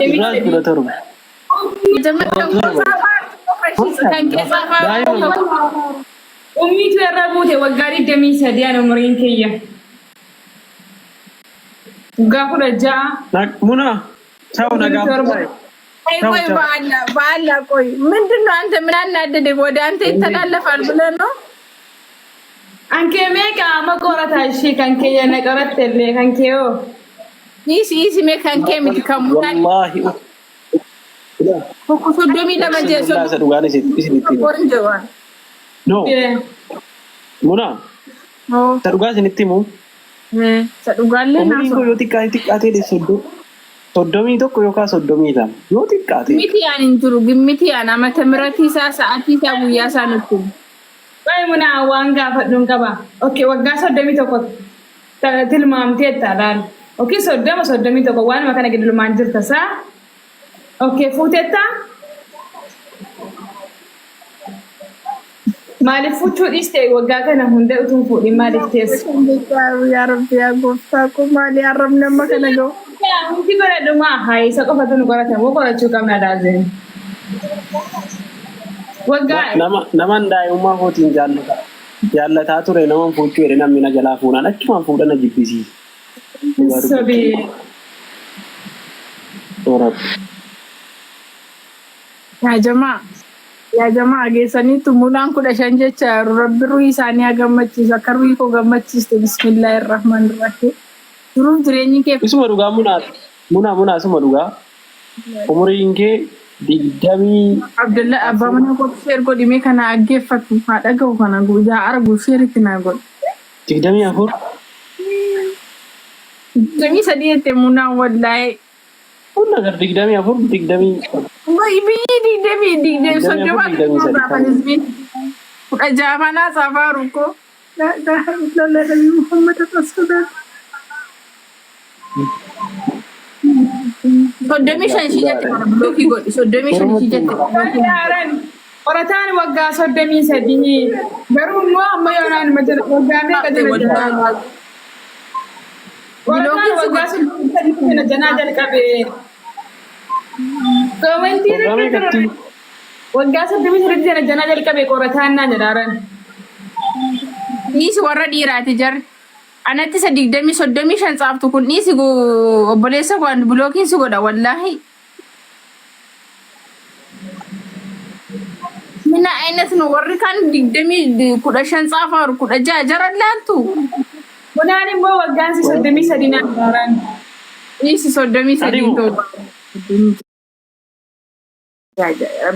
Soddomii Irraan sadii. 17. Kan keessaa Daa'ima. Ummiitu irra buute waggaa 23 ani umriin kiyya. Waggaa 16. Muna, ciao nagaa. 37. ቆይ ቆይ፣ በአላህ በአላህ ቆይ፣ ምንድን ነው አንተ ምን አናደደህ? ወደ አንተ ይተላለፋል ብለህ ነው? Ankee meeqa amma qorataa ishee kan kee na qoratte illee kan kee hoo? Dhiisi dhiisi mee kan kee miti kan munaa Wallaahi. tokko 32 jee Isa dhugaan isinitti hima. 31 jedha. No, Muna, isa dhugaa isinitti himu. Isa dhugaallee Umriin koo naasoo. yoo xiqqaate xiqqaatee 31 yookaan 32 yoo xiqqaate. Miti aan hin jiru gimmiti aan amata miratii isaa sa'aatii isaa guyyaa isaa nutti himu. Qoy munaa waan gaafadhuun qaba. Okay, waggaa 31 tilmaamteetta laal. Okay, 30 31 waanuma kana giddumaan jirta saa. Okay, fuuteetta? Maaliif fuuchuu dhiiste waggaa kana hunda utuu hin fuudhin maaliif teesse? Yaa Rabbi yaa gooftaa koo maali arrabni amma kana ga'u? Hundi godhadhumaa haa isa qofatu nu qorata moo qorachuu qabna laazim. Waggaa Nama naman daa'imummaa kootiin jaallata jaallataa ture naman fuuchuu jedhe namni na jalaa fuunaan achumaan fuudha na jibbisiise. Dhugaa dubbachuu. Sobee. Rabbi. Yaa jamaa yaa jamaa geessaniitu mulaan 15 jecha jiru rabbi ruhii isaanii haa gammachiisu akka ruhii koo gammachiiste bismillaahi rahmaan rahiim. Jiruuf jireenyi kee Isuma dhugaa munaa munaa munaa isuma dhugaa umuriin kee digdamii Abdalla abbaa afur mana kootu share godhi mee kana dhaggeeffatu haa dhaga'u kana yaa argu share itti naa godhi. 24. 23 jette munaan wallaahi. Kun nagar 24 digdamii Biyyi digdamii digdamii 24 soddoma 23 saafan hizbiin 16 fanaa saafaa rukkoo. Laa ilaaha illallah nabi Muhammad rasulullah. 35 ishii jette Dhugaadha. kana bilookii godhi 35 ishii jette bilookii godhi. Qorataan qorataan waggaa 33 garuu immoo amma yoonaan waggaa meeqa Taate jala jira? wallaahi. Qorataan Bilookiin si waggaa godhi. 33 jala janaa jalqabe. Koomentii Waggaa irratti meeqatti? ture. Waggaa 33 jala janaa jalqabe qorataan naan jedhaaran. Dhiisi warra dhiiraati jarri. Anatti isa digdamii 35 tsaaftu kun dhiisi obboleessa koo ani bilookiin si godha wallaahi. Mina ayinat nu warri kaan digdamii 15 tsaafaaru 16 jara laaltu. Munaan immoo waggaan si 33 naan jedhaaran. Dhiisi 33 Adimu. ta'u.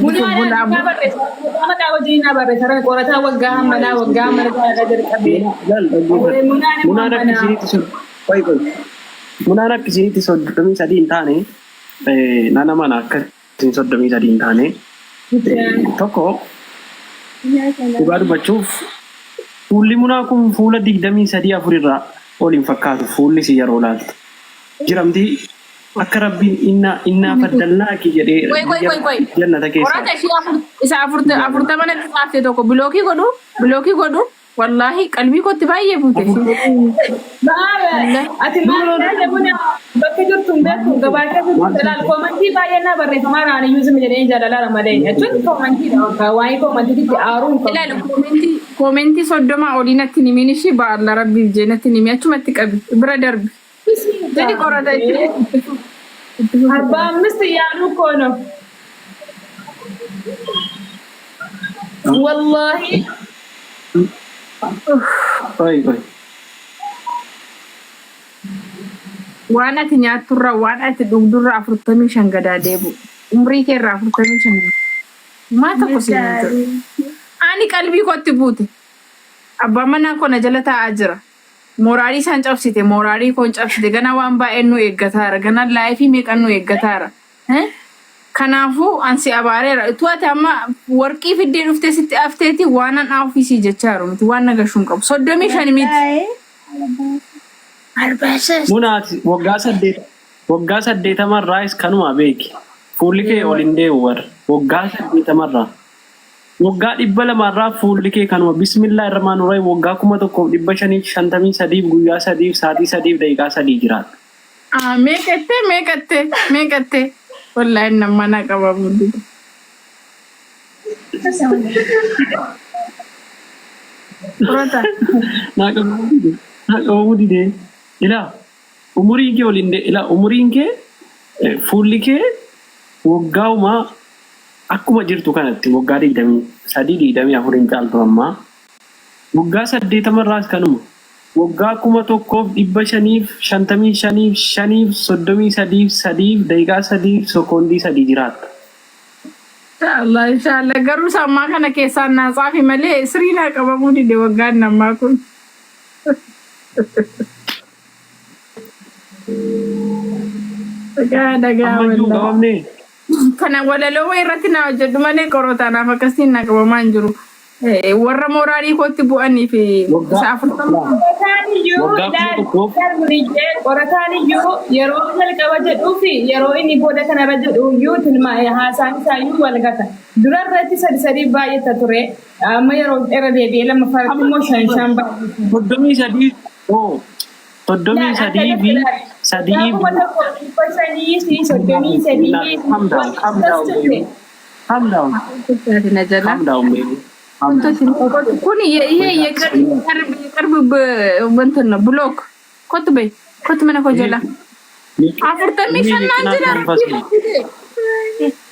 Munaan naa barreessa. Maqaa hojii naa barreessa. Qorataa waggaa hammanaa waggaa hammanaa irra jalqabe. Laal dhaggeeffadhu. Munaan immoo Munaan akka hammanaa. isinitti qoy qoy. Munaan akka isinitti 33 hin taane nan amana akka isin 33 hin taane tokko dhugaa dubbachuuf fuulli munaa kun fuula 23 afur irraa ol hin fakkaatu fuulli si yeroo laaltu. Jiramti akka rabbiin innaa innaa faddalnaaki jedhee Qoy qoy biyya qoy qoy. jannata keessaa Qorata ishii afur isa 40 natti xaafte tokko bilookii godhu bilookii godhu wallaahi qalbii kootti baay'ee buute ishiin. Baala ati maal taate buna bakka jirtu hin beektu gabaa keessa jirtu ilaal koomantii baay'ee naa barreeffamaa naan iyyuu zimi jedhee jaalalaara malee jechuun koomantiidha bakka waa'ee koomantiitti aaruu hin qabu. Ilaali koomentii koomentii 30 olii natti hin himin ishii baalla rabbiif jee natti hin himi achumatti qabi bira darbi. Jedhi qorata itti fufi itti fufi አርባ qorata. አምስት እያሉ እኮ ነው ወላሂ። Qoy qoy. Waan ati nyaatturra waan ati dhugdurra 45 gadaa deebi'u. Umrii kee irraa 45 maa tokko siin hin jedhu. Ani qalbii kootti buute. Abbaan manaa koo na jala taa'aa jira. Mooraalii isaan cabsite, mooraalii koon cabsite. Gana waan baay'een nu eeggataara. Gana life meeqan nu eeggataara. Eh? Kanaafuu an si abaareera. Utuu ati amma warqii fiddee dhuftee sitti afteeti waan an ofiisii jechaa jiru miti. Waan na gashuu hin qabu. 35 miti. Munaati waggaa saddeet waggaa 80rraayis kanuma beeki. Fuulli kee ol hin deemu bar. Waggaa 80rraa. Waggaa 200rraa fuulli kee kanuma bismillah irrahmaan rahim waggaa 1553 guyyaa sadiif sa'aatii sadiif daqiiqaa 3 jiraata. Ah, meeqattee meeqattee meeqattee? Wallaahi nama na qabamu dide. Furata. Naa qabamuu dide. Naa qabamuu dide. Ilaa umuriin kee waliin ilaa umuriin kee fuulli kee waggaa'uma akkuma jirtu kanatti waggaa 23 24 hin caaltu ammaa. Waggaa 80 irraas kanuma. Waggaa 1555 5f 33 3f daqiiqaa 3f sekoondii 3 jiraatta. Inshallah inshallah garuu sammaa kana keessaan naa tsaafi malee sirii naa qabamuu dide waggaan nammaa kun. Dhagaa dhagaa Ammayyuu hin wallaahi. qabamnee? Kana walaloo wayii irratti naa hojjedhu malee qorootaa naaf akkasiin naa qabamaa hin jiru. Warra mooraalii kootti bu'anii fi Waggaa isa 40 Qorataan iyyuu waggaa kuma ilaali tokkoof ilaali Muniyyee qorataan iyyuu yeroo jalqaba jedhuu fi yeroo inni booda kanarra jedhu iyyuu tilma haasaan isaa iyyuu wal gata. Dura irratti sadi sadii baay'ata ture. Amma yeroo irra deebi'ee lammaffaa irratti immoo shan shan baay'ata. 33 oo 33 fi sadii 1533 Calm down, calm down, baby. Calm down, na jala. calm down, baby. Calm down. Kun ይሄ የቅርብ የቅርብ እንትን ነው block kottu በይ kottu mana koo jala 45 naan jira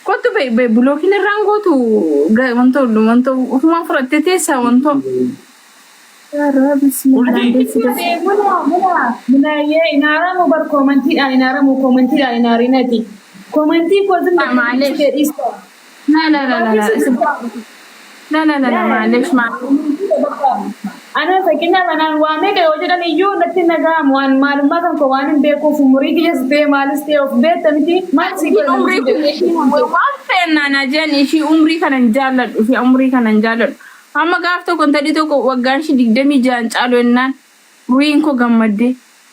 kottu በይ በይ blockiin irraan gootu wanto wanto ofumaan fudhattee teessa wanto Urjii Munayyee inaaramu bar commentiidhaan inaaramu commentiidhaan inaarinati. Commentii koo zimma Maalesh. لا لا لا لا لا لا لا لا لا معلش مع Ana fakkeenyaaf anaan waa meeqa yoo jedhan iyyuu natti naga'amu waan maalummaa kan koo waan hin beekuuf umurii kiyyas ta'e maalis ta'e of beekta miti maal si Ishiin umrii kun ishii waan fe'annaa naa jedhan ishii umrii kana hin jaalladhu fi umrii kana hin jaalladhu. Amma gaaf tokko intalli tokko waggaan ishii 26n caalu jennaan ruhiin koo gammadde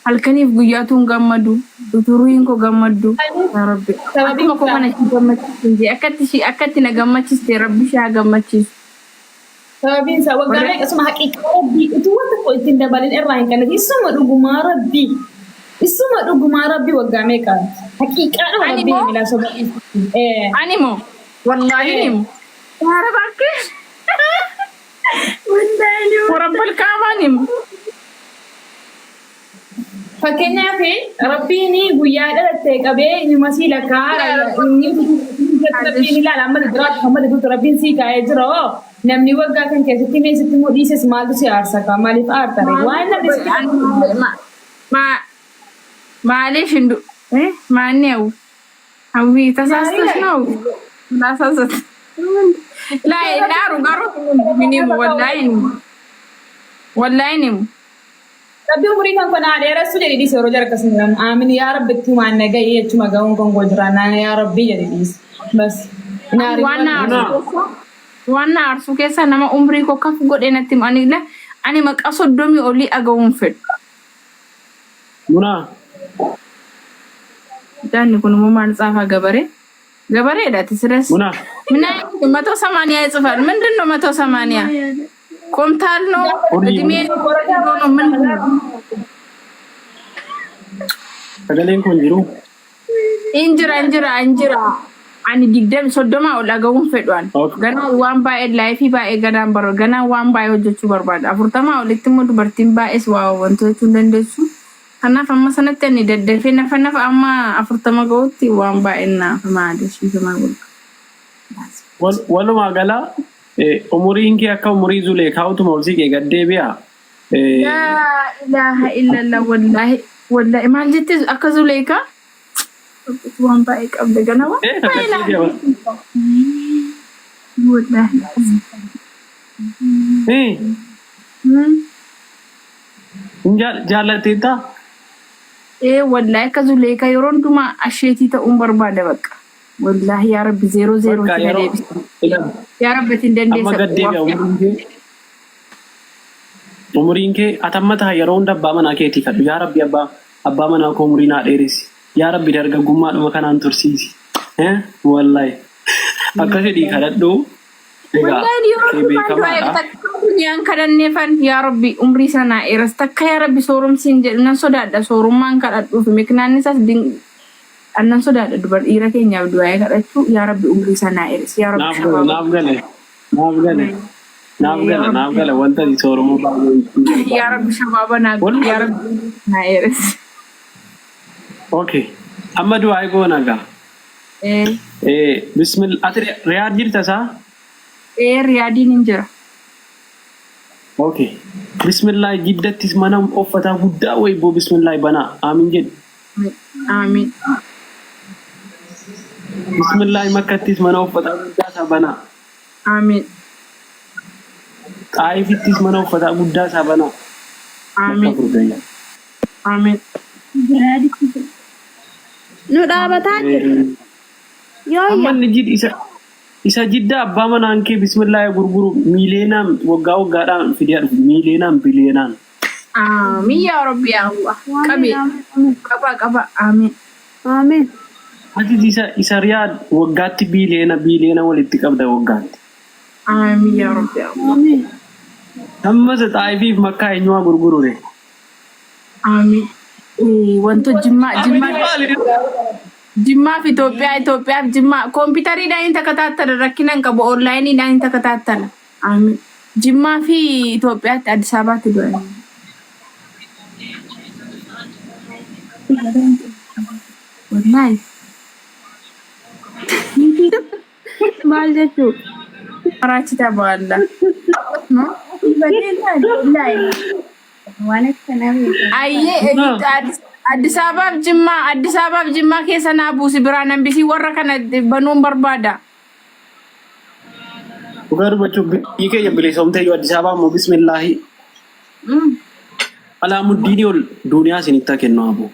halkaniif guyyaatu hin gammadu utuu ruhiin koo gammaddu yaa Rabbi Sababiin akkuma koo kana ishii gammachiisu hin jee akkatti ishii akkatti na gammachiiste Rabbi ishee haa gammachiisu. Sababiin isaa waggaa Warra meeqa isuma haqiiqaa Rabbii utuu waan tokko ittiin dabalin irraa hin qannetti isuma dhugumaa Rabbii isuma dhugumaa Rabbii waggaa meeqa haqiiqaadhuma Ani Rabbii moo himilaa soba ani moo wallaahi ni moo yaa Rabbi warabbal kaabaa ni moo. Fakkeenyaaf Rabbiin guyyaa dhalattee qabee inuma sii lakkaa'aa inni Rabbiin ilaala amma jiraatu amma jirtu Rabbiin sii kaa'ee jira hoo namni waggaa kan keessatti mee sitti immoo dhiises maaltu si aarsa kaa maaliif aarta ree waan namni sitti معلش እንዱ ማነው ሀዊ ተሳስተሽ ነው ላሳሰት ላይ ዳሩ ጋሩ ምንም ወላሂ ወላሂ ነው Rabbi umurii kan kun haa dheeressu jedhi dhiise yeroo jara akkasuma jiran aamin yaa rabbi itti waan naga'e jechuma ga'uun kan koo jira naan yaa rabbi jedhi dhiise bas naari ዋና ዋና arsuu keessa nama umrii koo kaf godhe natti himu. Ani la ani maqaa 30 olii dhaga'uun fedhu. Munaa Daanni kun immoo maal tsaafaa gabaree gabareedha ati siras Munaa ምን አይነት 180 ይጽፋል? ምንድን ነው 180? ቆምታል ነው እድሜ ነው ነው ምንድን ነው? Sagaleen kun jiru. Injira injira injira ani digdami 30 ol dhaga'uun fedhu ani. Okay. Ganaa waan baay'ee lifeii baay'ee ganaan bara ganaa waan baay'ee hojjechuu barbaada. 40 olitti immoo dubartiin baay'ees waa wantoota jechuu hin dandeessu. Kanaaf amma sanatti ani daddafee nafa nafa amma 40 ga'utti waan baay'ee naaf maali shiisa maal godhu. Walumaa gala umuriin kee akka umurii Zuleekaa utuma ol siqee gad deebi'a. Laa ilaaha illallah wallaahi wallaahi maal jettee akka Zuleekaa waan baay'ee qabda gana waan Kan baay'ee gad deebi'a. naa wallaahi. Hin jaallatteettaa? Ee wallaahi akka Zuleekaa yeroo hundumaa asheetii ta'uun barbaada bakka. Wallaahi yaa Rabbi zeeroo Bakka zeerootti na yeroo deebisa. Yaa Rabbi ati hin amma dandeessa gad deebi'a umuriin kee. Umuriin kee atamma ta'a yeroo hunda abbaa manaa keetii kadhu. Yaa Rabbi abbaa manaa koo umurii naa dheeressi. Yaa Rabbi dargaggummaadhuma kanaan tursiisi. Wallaahi. Akka fedhii kadhadhu. Egaa Wallaahi yeroo kee hundumaa du'aa beekamaadha. takka duniyaan kadhanneefan yaa Rabbi umrii sanaa dheeras takka yaa Rabbi soorumsiin jedhu nan sodaadha soorummaan kadhadhuuf miknaan isaas Annan sodaadha dubar dhiira keenyaaf du'aa'ee kadhachuu yaa Rabbi umrii isaa naa dheeresi yaa Rabbi Naaf gale, shabaaba. naaf gale, naaf gale, naaf gale, naaf gale. Wanta ati sooromuu baay'ee Yaa Rabbi shabaaba naa godhi yaa Rabbi umrii isaa naa dheeresi. Okay. Amma du'aa'ee goona gaa. Ee. Bismillah. Ati Riyaad jirta isaa? Ee Riyaadiin hin jira. Okay. Bismillah jiddattis mana uffataa guddaa wayi boo bismillah banaa. Aamin jedhi. Aamin. Bismillah makkattis mana uffataa guddaa isaa banaa. Aamin. Xaayifittis mana uffataa guddaa isaa banaa. Bakka Aamin. afur gayya. Aamin. Nu dhaabataa jira. Amma Yooyya. inni jid isa isa jidda abbaa manaan kee bismillah gurguru miileenaan waggaa waggaadhaan fidee dhufu miileenaan biliyeenaan. Aamin yaa Rabbi yaa Allah. Qabi. Amiin amiin Qaba qaba. Aamin. amiin. Ati isa isa Riyaad waggaatti biiliyeena biiliyeena walitti qabda waggaatti. Aamin yaa Rabbi yaa Allah. Amiin. Amma isa Xaayifiif makkaa eenyumaa gurgurure. Aamin. Wanto jimmaa jimmaa Maali? Jimmaaf Itoophiyaa Itoophiyaaf jimmaa koompitariidhaan hin takataattala rakkina hin qabu onlaayiniidhaan hin takataattala. Aamin. Jimmaa fi Itoophiyaatti Addis Ababaatti du'an. Wallaahi. Maal jechuu? Maraachita baalla. No? Waan akkanaa beekan. Ayyee Addis Ababaaf Jimmaa Addis Ababaaf Jimmaa keessa naa buusi biraan hambisii warra kana banuun barbaada. Dhugaa dubbachuuf biyyi keenya bilisoomtee iyyuu Addis Ababaa immoo bismillaahi Alaamuddiinii ol duuniyaa isinitti haa kennu aboo.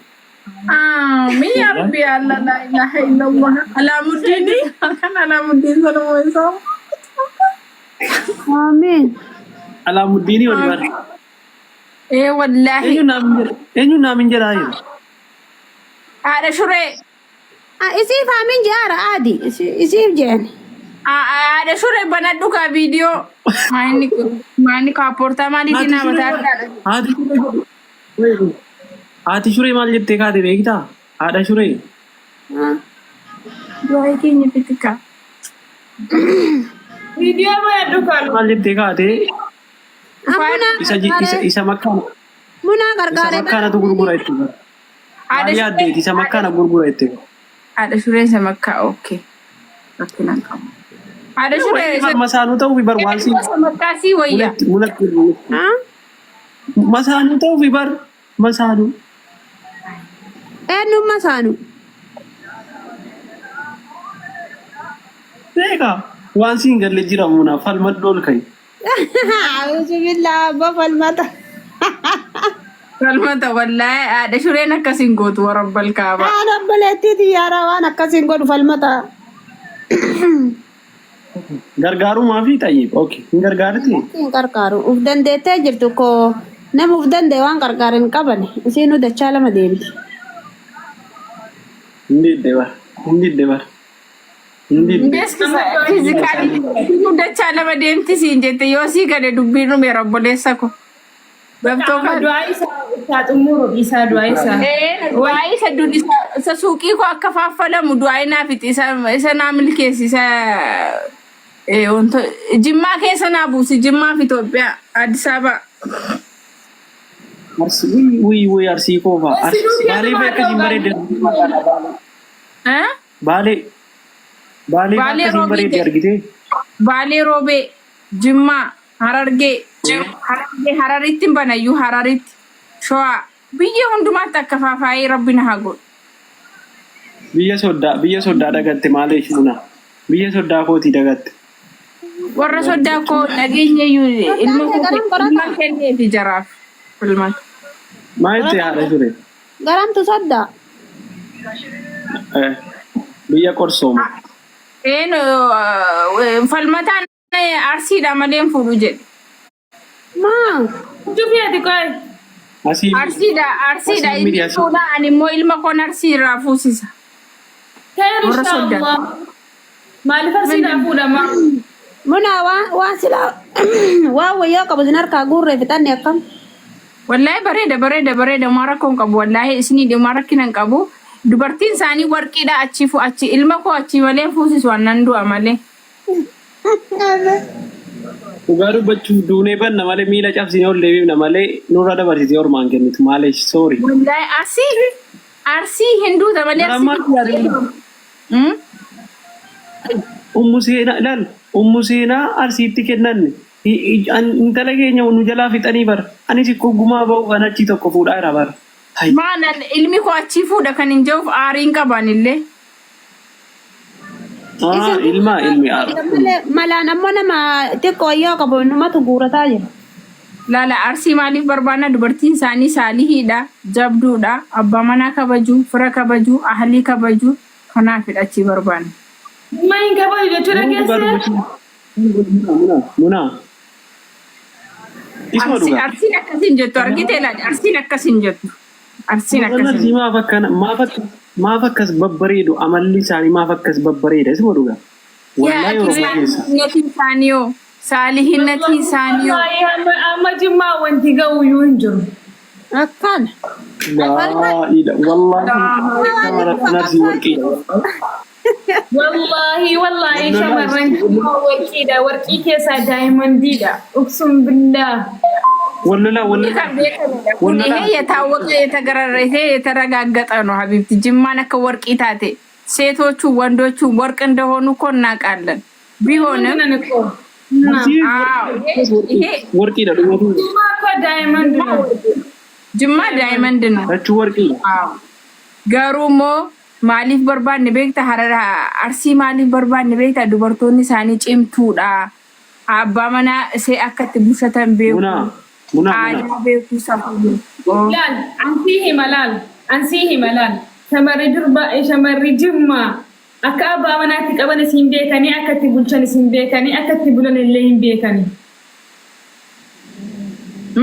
Amiin yaa Rabbi yaa Allah laa ilaaha illallah. Alaamuddini kan Alaamuddin sanuma isaa. Amiin. Alaamuddinii ol bar. Ee wallaahi. Eenyu naaf hin jedha? Eenyu naaf hin jedhaa jiru? Haadha shuree. Ah, isiif amiin je'aara aadi. Isiif je'an. Haadha shuree banadhu kaa viidiyoo. Maanni maanni kaappoortaa maaliitiin Haati naa shuree mataa haati shuree haati shuree maal jettee kaate beektaa? Haadha shuree. Ah. Du'aa keenya fixikaa. Viidiyoo banadhu kan. Maal jettee kaate? Munaa Isa isa qarqaaree. isa makkaana Munaa isa qarqaaree. makkaanatu gurgura itti. Haadha Maal yaaddeeti isa makkaana gurgura itti. Haadha shuree isa makkaa okay. Rakkina hin qabu. Haadha shuree isa Masaanuu ta'uu fi bar waan si isa makkaa sii wayya. mulatti mulatti Ah? masaanuu ta'uu fi bar masaanuu. Eenyuun masaanu? Beekaa waan siin galle jira munaa falmadhu ol ka'i. Auzubillah abbaa falmata. Falmata wallaahi haadha shureen akkasiin gootu warabbal kaaba. Haadha obboleettii xiyyaaraa waan akkasiin godhu falmata. Gargaarumaa fi xayyib. Okay. Hin gargaarti? Hin qarqaaru. Uf dandeettee jirtu koo nama uf danda'e waan qarqaaran hin qaban. Isiinuu dachaa lama deemti. Hin didde bar. Hin didde bar. Hin didde. Physically dachaa lama deemti siin jette yoo sii gade dubbiin dhumeera obboleessa ko. Gaftoo Amma du'aa isaa isaa xumuru isaa du'aa isaa. Du'aa isa dun isa suuqii koo akka faaffalamu du'aa naa fixi isa isa naa milkeessi isa wanto Jimmaa keessa naa buusi Jimmaa fi Itoophiyaa Addis Ababa. Arsii wuyi wuyi arsii koo fa'a. Sinuu Baalee keessumaa fa'a akkasiin bareedde. Eh? Baalee. Baalee fa'a Baalee akkasiin Roobii bareedde argitee. Baalee Roobee Jimmaa Harargee Harargee Hararitti hin banayyuu Hararitti Shawaa biyya hundumaatti akka faafaayee rabbi na haa godhu. Biyya soddaa biyya soddaa dagatte maaliif muna? Biyya soddaa kootii dagatte. Warra soddaa koo dhageenya iyyuu ilma kee garam koo qorata? ilma kenneefi jaraaf filmata. Maal itti haadha ture? Garamtu soddaa. Biyya qorsooma. Een falmataan arsiidha malee hin fuudhu jedhe. Maa? Cufi ati qoy. Asii Arsiidha arsiidha Asii inni miti, asii. fuudha ani immoo ilma koon arsii irraa fuusisa. Khair Warra soddaa. inshallah. Maaliif arsiidhaa fuudhama? Munaa waan waan silaa waan wayyaa qabu isin harkaa guurree fixanne akkam? Wallaahi bareeda bareeda bareeda maa rakkoo hin qabu wallaahi isinii maa rakkina hin qabu. Dubartiin isaanii warqiidha achii fu achi ilma koo achii malee hin fuusisu annan du'a malee. Dhugaa dubbachuuf duunee banna malee miila cabsinee ol deebifna malee nurra dabarsitee ormaan kennitu maaleesh sorry. Wallahi arsii arsii hin duuta malee Bara ammaa arsii. yaadadhu. Hmm? Ummu seenaa ilaal ummu seenaa arsiitti kennan intala keenya nu jalaa fixanii bara anis ikkoo gumaa ba'u kan achii tokko fuudhaa jira bara. Hay. Maalan ilmi koo achii fuudha kan hin jiruuf aariin qaban illee. Ah, ilma ilmi aara. Malee malaan ammoo nama xiqqoo yoo qabu numatu guurataa jira. Laala arsii maaliif barbaanna dubartiin isaanii saalihiidha, jabduudha, abbaa manaa kabaju, fira kabaju, ahlii kabaju kanaafidha achii barbaanna. Dhimma hin kabaju jechuudha Garuu dhugaa geesse. dubbachuuf Muna, muna. Isuma Arsi, dhugaa. arsiin akkas hin jettu argite laali arsiin akkas hin jettu. Arsiin Shamarran akkas hin arsii maaf akkana maaf akka maaf akkas babbareedu amalli isaanii maaf akkas babbareeda isuma dhugaa. Yaa Wallaahi ati Oromoo keessa. saalihinnatii isaanii hoo saalihinnatii isaanii hoo Wallahi amma amma jimmaa wanti ga'u iyyuu hin jiru. Akkana. Laa ila wallaahi shamarran arsii warqiidha. Wallahi wallahi Wallolaa shamarran jimmaa warqiidha. Warqii keessaa daayimandiidha. Uqsum billah. Wallolaa Kun wallolaa kan beekamedha. Kun wallolaa ይሄ የታወቀ የተገረረተ የተረጋገጠ ነው። ሀቢብቲ ጅማን akka ወርቂ ታቴ ሴቶቹ ወንዶቹ ወርቅ እንደሆኑ እኮ እናውቃለን። ቢሆንም Nan እኮ arsii አዎ ይሄ warqiidha dhumatu Jimmaa እኮ diamond ነው። ጅማ diamond ነው። lachuu warqiidha. አዎ garuu immoo maaliif barbaanne beekta harara arsii maaliif barbaanne beekta dubartoonni isaanii cimtuudha. Abbaa manaa isee akka itti bulchatan beeku. Munaa munaa munaa. Aadaa beeku safuu beeku. Laal ansii hima laal ansii hima laal shamarri durba shamarri jimmaa akka abbaa manaatti qaban isin beekanii akka itti bulchan isin beekanii akka itti bulan illee hin beekanii.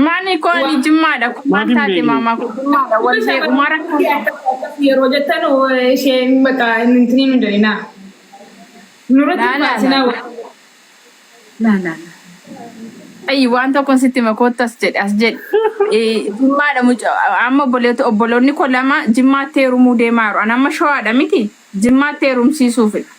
Maani koo ani jimmaadha. Kun maal Maaf hin taate beekne? maamaa koo jimmaadha. Wal beeku maara Akkas yeroo jettan isheen maqaa inni nu jedhinaa. Nurratti Laa laa baasinaa. laa. Laa laa laa. Ayyi waan tokko sitti makoottu as jedhe as jedhe. Jimmaadha mucaa amma obboloonni koo lama jimmaatti heerumuu deemaa jiru. Ani amma shawaadha miti jimmaatti heerumsiisuufidha.